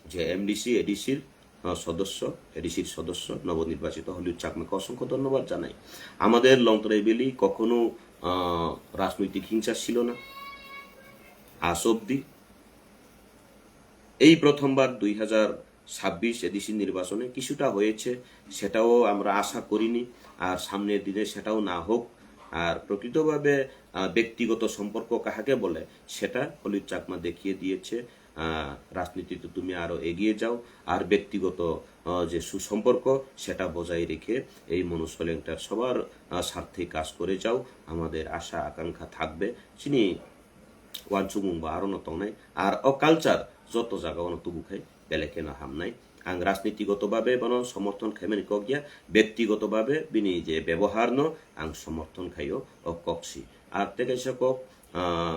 je M D C, A D C-r, ah, sodosyo, A D C-r sodosyo, nobo nirbachito Hollywood Chakma ke osongkho dhonnobad janai. Amader Longtrai Valley kokhono, ah, rajnoitik hingsa silo na. Aaj obdi. এই প্রথমবার দুই হাজার ছাব্বিশ এডিসি নির্বাচনে কিছুটা হয়েছে, সেটাও আমরা আশা করিনি, আর সামনের দিনে সেটাও না হোক। আর প্রকৃতভাবে, আহ, ব্যক্তিগত সম্পর্ক কাহাকে বলে, সেটা হলিউড চাকমা দেখিয়ে দিয়েছে। আহ, রাজনীতিতে তুমি আরো এগিয়ে যাও, আর ব্যক্তিগত, আহ, যে সুসম্পর্ক, সেটা বজায় রেখে এই মনু সলেংটার সবার, আহ, স্বার্থে কাজ করে যাও। আমাদের আশা আকাঙ্ক্ষা থাকবে। Chini uansukmung bo aro no tongnai, ar o culture joto jaga o no tubu khai belai kheno hamnai. Ang rajnitigoto babe bono somorthon khaimani kok ya, bektigoto babe bini je bebohar no ang somorthon khaio, o kok si. Ar tei kaisa kok, ah,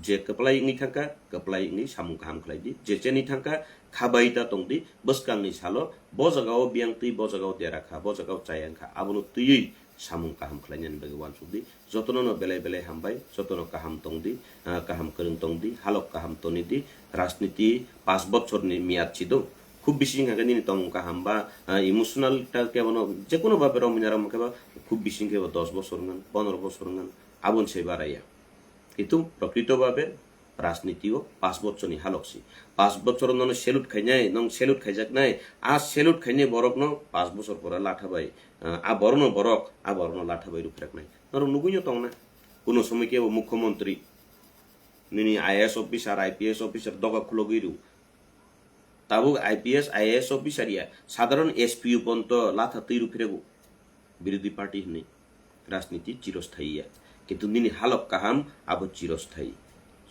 je kwplai wngwi thangkha, kwplai wngwi samung kaham khlai di, je cheni thangkha, kha bai ta tong di, bwskang ni salo bo jaga o biyang twi, bo jaga o dera kha, bo jaga o chayang kha, abono twiwi samung kaham khlainani bagwi uansuk di. Jotono no belai belai hambai, jotono kaham tong di, ah, kaham kwrwng tong di, halok kaham toni di, rajniti paanch bochor ni miyad si do. Khub bisi wngkha khe nini tongmung kaham ba, ah, emotional ta kebo no jekono babe romwi na romwi khe ba khub bisi wngkhe bo dos bochor wngkha, pondro bochor wngkha, aboni se baraya. Kintu prokrito babe rajniti o paanch bochor ni halok si. Paanch bochor nono salute khainai, nong salute khaijaknai, a salute khainai borok no paanch bochor pore latha bai, ah, a borok no borok, a borok no latha bai rupreknai. Norok nugui no tongna. Kuno somoi kebo mukhyamantri, nini I A S officer, I P S officer doga khulogwi rw. Tabuk I P S, I A S officer ya, sadharon S P U ponto latha twi rw phirego. Birodhi party hwnwi rajniti chirosthai ya. Kintu nini halok kaham abo chirosthai.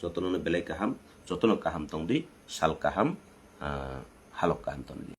Jotono no belai kaham, jotono kaham tong di, sal kaham, ah, halok kaham tong di.